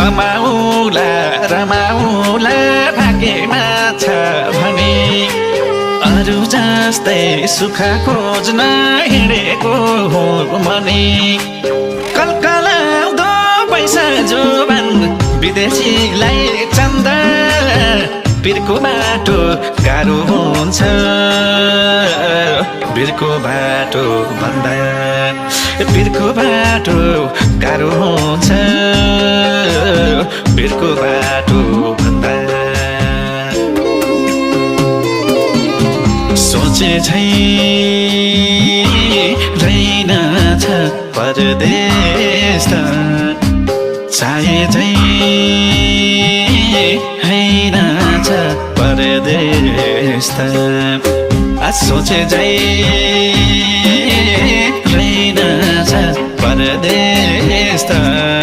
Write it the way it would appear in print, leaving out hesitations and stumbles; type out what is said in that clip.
रमाउला रमाउला भाग्यमा छ भने अरू जस्तै सुख खोज्न हिँडेको हो मनी कलकलाउँदो पैसा जोबान विदेशीलाई चन्दा बिरको बाटो गाह्रो हुन्छ बिरको बाटो भन्दा बिरको बाटो गाह्रो हुन्छ बिरको बाटो भन्दा सोचे झै रहेनछ परदेश त चाहे झै हैनछ परदेश त सोचे झै रहेनछ परदेश त